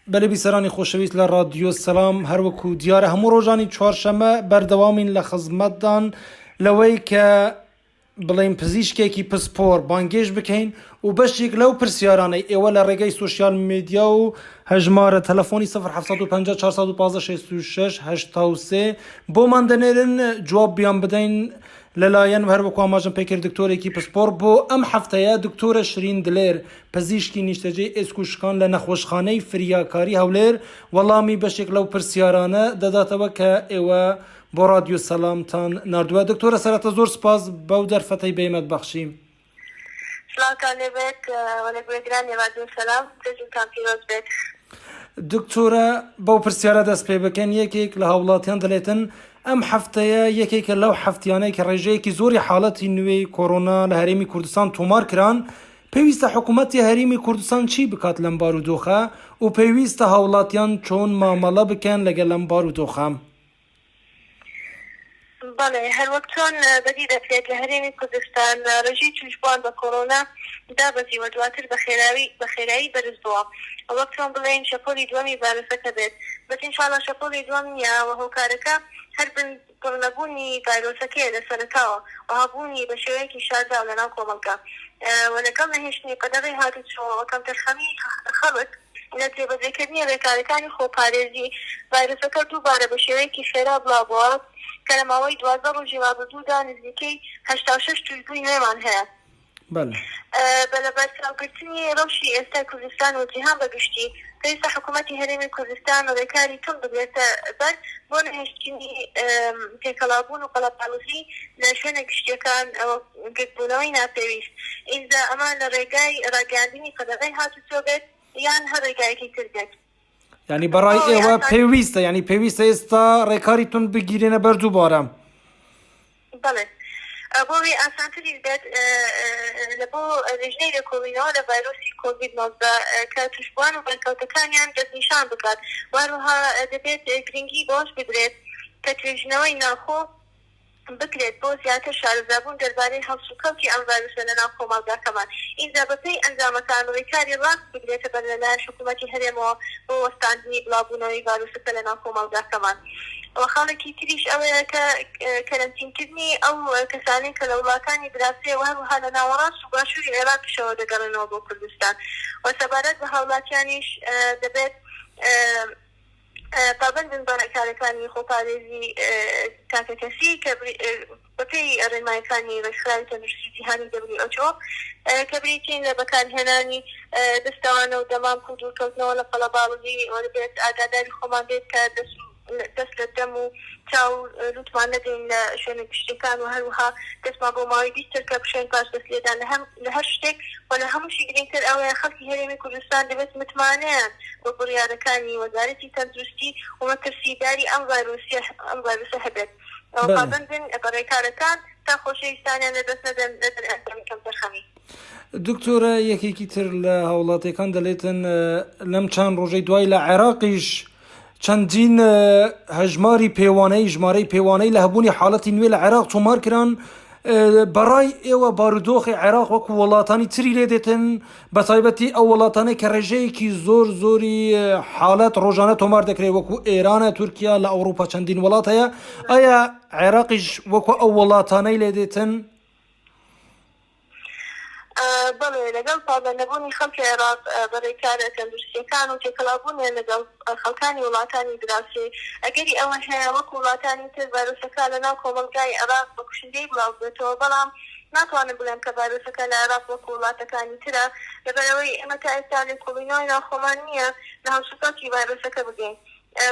بەلێ بیسەرانی خۆشەویست لە ڕادیۆ سەلام هەروەکو دیارە هەموو ڕۆژانی چوارشەمە بەردەوامین لە خزمەتدان لەوەی کە بڵێین پزیشکێکی پسپۆر بانگێشت بکەین و بەشێک لەو پرسیارانەی ئێوە لە ڕێگەی سۆشیال میدیا و هەژمارە تەلەفۆنی 0750 415 66 83 بۆمان دەنێرن جواب بیان بدەین لەلایەن هەروەکو ئاماژەم پێکرد دکتۆرێکی پسپۆر بۆ ئەم هەفتەیە دکتۆرە شرین دلێر پزیشکی نیشتەجێی ئێسک و شکان لە نەخۆشخانەی فریاکاری هەولێر وەڵامی بەشێک لەو پرسیارانە دەداتەوە کە ئێوە بۆ ڕادیۆ سەلامتان ناردووە. دکتۆرە سەرەتا زۆر سپاس بەو دەرفەتەی بە ئێمەت بەخشی. سڵاوتان لێ بێت و لە گوێگرانی ڕادیۆ سەلام جەژنتان پیرۆز بێت. دکتۆرە بەو پرسیارە دەست پێ بکەن یەکێک لە هاوڵاتیان دەلێتن ئەم هەفتەیە یەکێکە لەو هەفتیانەی کە ڕێژەیەکی زۆری حاڵەتی نوێی کۆرۆنا لە هەرێمی کوردستان تۆمار کران پێویستە حکوومەتی هەرێمی کوردستان چی بکات لەم بارودۆخە و پێویستە هاوڵاتیان چۆن مامەڵە بکەن لەگەل لەم بارودۆخە؟ بەڵێ، هەروەک چۆن بەدی دەکرێت لە هەرێمی کوردستان ڕێژەی تووشبووان بە کۆرۆنا دابەزیوە دواتر بە خێراوی بە خێرایی بەرز بووە وەک چۆن بڵێین شەپۆلی دووەمی ڤایرۆسەکە بێت بەس ئینشاڵا شەپۆلی دووەم نییە و هۆکارەکە هەر بن پڕنەبوونی ڤایرۆسەکەیە لە سەرەتاوە و هەبوونی بە شێوەیەکی شارراو لە ناو کۆمەڵگا و لەگەڵ نەهێشتنی قەدەغەی هاتوچۆ و کەمتەرخەمی خەڵک لە جێبەجێکردنی ڕێکارەکانی خۆپارێزی، ڤایرۆسەکە دووبارە بە شێوەیەکی خێرا بڵاوبۆوە کە لە ماوەی 12 ڕۆژی ڕابردوودا نزیکەی 86 تووشبووی نوێمان هەیە. بە لەبەرچاوگرتنی ڕەوشی ئێستای کوردستان و جیهان بە گشتی، پێویستە حکوومەتی هەرێمی کوردستان ڕێکاری توند بگرێتە بەر بۆ نەهێشتنی تێکەڵاوبوون و قەڵەباڵغی لە شوێنە گشتییەکان و گردبوونەوەی ناپێویست، ئینجا ئەمە لە ڕێگای ڕاگەیاندنی قەدەغەی هاتوچۆ بێت یان هەر ڕێگایەکی تر بێت. یانی بەڕای ئێوە پێویستە یانی پێویستە ئێستا ڕێکاری توند بگیرێنە بەر دووبارە؟ بەڵێ بۆ وی ئاسانتریش بێت لە بۆ لیژنەی لێکۆڵینەوە لە ڤایرۆسی کۆڤید 19 کە تووشبووان و بەرکەوتەکانیان دەستنیشان بکات و هەروەها دەبێت گرنگی بەوەش بدرێت کە توێژینەوەی ناوخۆ بکرێت بۆ زیاتر شارەزابوون دەربارەی هەڵسوکەوتی ئەم ڤایرۆسە لەناو کۆمەڵگاکەمان، ئینجا بەپێی ئەنجامەکان ڕێکاری ڕاست بگرێتە بەر لەلایەن حکوومەتی هەرێمەوە بۆ وەستاندنی بڵاوبوونەوەی ڤایرۆسەکە لەناو کۆمەڵگاکەمان. وە خاڵێکی تریش ئەوەیە کە کەرەنتینکردنی ئەو کەسانەی کە لە وڵاتانی دراوسێ و هەروەها لە ناوەڕاست و باشووری عێراقیشەوە دەگەڕێنەوە بۆ کوردستان. وە سەبارەت بە هاوڵاتیانیش دەبێت پابەندن بە ڕێکارەکانی خۆپارێزی تاکەکەسی کە بەپێی ڕێنمایەکانی ڕێکخراوی تەندروستی جیهانی WHO کە بریتین لە بەکارهێنانی دەستەوانە و دەمامک و دوورکەوتنەوە لە قەڵەباڵغی و دەبێت ئاگاداری خۆمان بێت کە دەست دەست لە دەم و چاو و لوتمان نەدەین لە شوێنە گشتیەکان و هەروەها دەستمان بۆ ماوەی 20 چرکە بشۆین پاش دەست لێدان لە هەم لە هەر شتێک و لە هەمووشی گرنگتر ئەوەیە خەڵکی هەرێمی کوردستان دەبێت متمانەیان بە بڕیارەکانی وەزارەتی تەندروستی و مەترسیداری ئەم ڤایرۆسیە ئەم ڤایرۆسە هەبێت و پابەند بن بە ڕێکارەکان تا خۆشەویستانیان لەدەست نەدەن لە دەرئەنجامی کەمتەرخەمی. دکتۆرە یەکێکی تر لە هاوڵاتیەکان دەلێتن لەم چەند ڕۆژەی دوای لە عێراقیش چەندین هەژماری پێوانەی ژمارەی پێوانەی لە هەبوونی حاڵەتی نوێ لە عێراق تۆمار کران بەڕای ئێوە بارودۆخی عێراق وەکو وڵاتانی تری لێ دێتن بە تایبەتی ئەو وڵاتانەی کە ڕێژەیەکی زۆر زۆری حاڵەت ڕۆژانە تۆمار دەکرێت وەکو ئێرانە تورکیا لە ئەوروپا چەندین وڵات هەیە ئایا عێراقیش وەکو ئەو وڵاتانەی لێ دێتن؟ بەڵێ، لەگەڵ پابەندنەبوونی خەڵکی عێراق بە رێکارە تەندروستییەکان و تێکەڵاوبوونیان لەگەڵ خەڵکانی وڵاتانی دراوسێ، ئەگەری ئەوە هەیە وەکو وڵاتانی تر ڤایرۆسەکە لەناو کۆمەڵگای عێراق بە کوشندەیی بڵاوببێتەوە، بەڵام ناتوانم بڵێم کە ڤایرۆسەکە لە عێراق وەکو وڵاتەکانی ترە، لەبەرئەوەی ئێمە تا ئێستا لێکۆڵینەوەی ناوخۆمان نییە لە هەڵسوکەوتی ڤایرۆسەکە بگەین.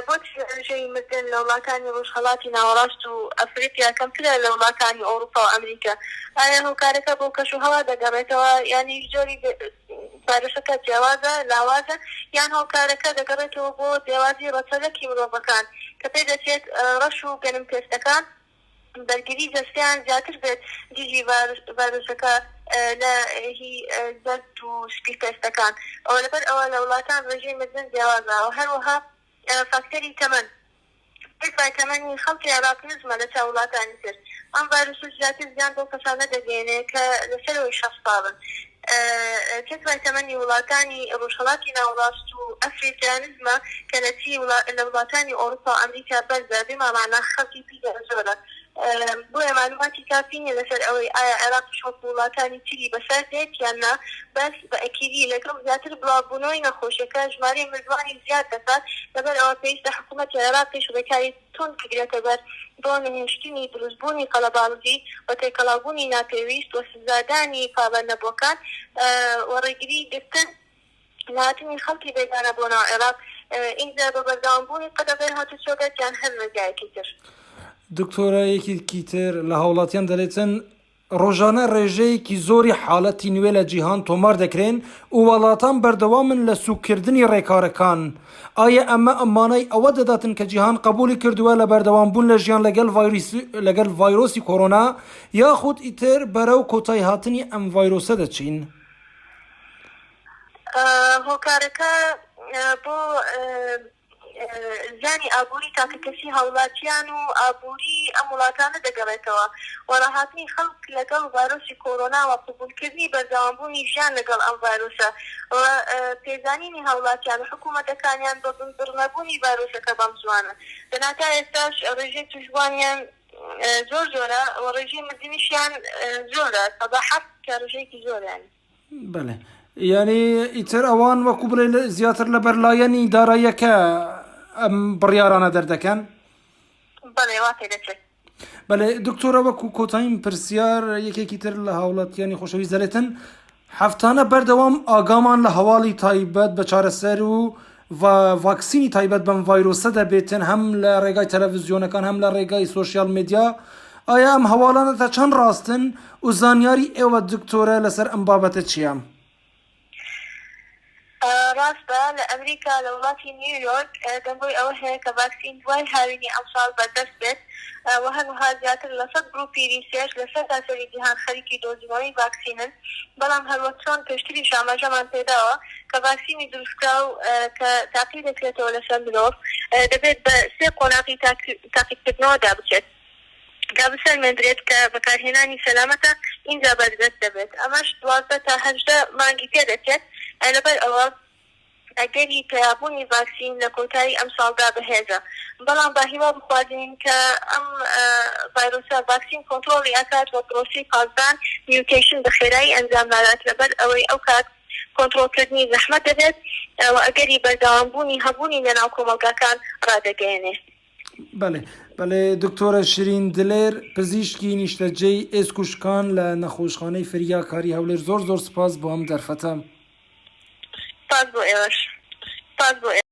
بۆچی ڕێژەی مردن لە وڵاتانی ڕۆژهەڵاتی ناوەڕاست و ئەفریقیا کەمترە لە وڵاتانی ئەوروپا و ئەمریکا؟ ئایا هۆکارەکە بۆ کەشوهەوا دەگەڕێتەوە یانیش جۆری ڤایرۆسەکە جیاوازە، لاوازە، یان هۆکارەکە دەگەڕێتەوە بۆ جیاوازی ڕەچەلەکی مرۆڤەکان کە پێدەچێت ڕەش و گەنم پێستەکان بەرگری جەستەیان زیاتر بێت دژی ڤایرۆسەکە لە هی زەرد و سپی پێستەکان ئەوە لەبەر ئەوە لە وڵاتان ڕێژەی مردن جیاوازە و هەروەها فاکتەری تەمەن پێی تەمەنی خەڵکی عێراق نزمە لە چاو وڵاتانی تر ئەم ڤایرۆسە زیاتر زیان بەو کەسانە دەگەیەنێ کە لە سەرەوەی 60 ساڵن. تێکڕای تەمەنی وڵاتانی ڕۆژهەڵاتی ناوەڕاست و ئەفریقیا نزمە کە لە چی لە وڵاتانی ئەوروپا و ئەمریکا بەرزە بێ مانا خەڵکی پیریان زۆرە بۆیە مەعلوماتی کافی نیە لەسەر ئەوەی ئایا عێراقیش وەکو وڵاتانی تری بەسەر دێت یان نا بەس بە ئەکیدی لەگەڵ زیاتر بڵاوبوونەوەی نەخۆشیەکە ژمارەی مردووانی زیاد دەکات لەبەر ئەوە پێویستە حکومەتی عێراقیش ڕێکاری توند بگرێتە بەر بۆ نەهێشتنی دروستبوونی قەڵەباڵغی و تێکەڵاوبوونی ناپێویست و سزادانی پابەندنەبووەکان و ڕێگری گرتن لە هاتنی خەڵکی بێگانە بۆ ناو عێراق ئینجا بە بەردەوامبوونی قەدەغەی هاتوچۆ بێت یان هەر ڕێگایەکی تر. دکتۆرە یەکێکی تر لە هاوڵاتیان دەلێتن ڕۆژانە ڕێژەیەکی زۆری حاڵەتی نوێ لە جیهان تۆمار دەکرێن و وڵاتان بەردەوامن لە سووککردنی ڕێکارەکان. ئایا ئەمە مانای ئەوە دەداتن کە جیهان قبوڵی کردووە لە بەردەوامبوون لە ژیان لەگەڵ لەگەڵ ڤایرۆسی کۆرۆنا یاخود ئیتر بەرەو کۆتاییهاتنی ئەم ڤایرۆسە دەچین؟ هۆکارەکە بۆ زیانی ئابووری تاکەکەسی هاوڵاتیان و ئابووری ئەم وڵاتانە دەگەڕێتەوە و ڕاهاتنی خەڵک لەگەڵ ڤایرۆسی کۆرۆنا و قبوڵکردنی بەردەوامبوونی ژیان لەگەڵ ئەم ڤایرۆسە و پێزانینی هاوڵاتیان و حکوومەتەکانیان بە بنبڕنەبوونی ڤایرۆسەکە بەم زووانە دەنا تا ئێستاش ڕێژەی تووشبووانیان زۆر زۆرە و ڕێژەی مردنیشیان زۆرە 7% کە ڕێژەیەکی زۆرە یانی. بەێ یعنی ئیتر ئەوان وەکو بڵێ زیاتر لە بەرلایەنی داراییەکە ئەم بڕیارانە دەردەکەن بەڵێ وا پێدەچێت. بەێ دکتۆرە وەکو کۆتایین پرسیار یەکێکی تر لە هاوڵاتیانی خۆشەویست دەڵێتن هەفتانە بەردەوام ئاگامان لە هەواڵی تایبەت بە چارەسەر و ڤاکسینی تایبەت بەم ڤایرۆسە دەبێتن هەم لە ڕێگای تەلەڤزیۆنەکان هەم لە ڕێگای سۆشیال میدیا ئایا ئەم هەواڵانە تا چەند ڕاستن و زانیاری ئێوە دکتۆرە لەسەر ئەم بابەتە چییە؟ ڕاستە لە ئەمریکا لە وڵاتی نیویۆرک دەنگۆی ئەوە هەیە کە ڤاکسین دوای هاوینی ئەمساڵ بەردەست بێت و هەروەها زیاتر لە 100 گروپی research لە سەرتاسەری جیهان خەریکی دۆزینەوەی ڤاکسینن بەڵام هەروەک چۆن پێشتریش ئاماژەمان پێداوە کە ڤاکسینی دروستکراو کە تاقی دەکرێتەوە لەسەر مرۆڤ دەبێت بە سێ قۆناغی تاقیکردنەوەدا بچێت تا بسەلمێندرێت کە بەکارهێنانی سەلامەتە ئینجا بەردەست دەبێت ئەمەش 12 تا 18 مانگی پێدەچێت لەبەر ئەوە ئەگەری پەیابوونی ڤاکسین لە کۆتایی ئەمساڵدا بەهێزە، بەڵام با هیوا بخوازین کە ئەم ڤایرۆسە ڤاکسین کۆنترۆڵی ئەکات و پرۆسەی پازدان mutation بە خێرایی ئەنجام نادات لەبەر ئەوەی ئەوکات کۆنترۆڵکردنی زەحمەت دەبێت و ئەگەری بەردەوامبوونی هەبوونی لەناو کۆمەڵگاکان ڕادەگەیەنێ. بەڵێ بەڵێ دکتۆرە شرین دلێر پزیشکی نیشتەجێی ئێسک و شکان لە نەخۆشخانەی فریاکاری هەولێر زۆر زۆر سپاس بۆ ئەم دەرفەتە. سپاس بۆ ئێوەش. سپاس بۆ.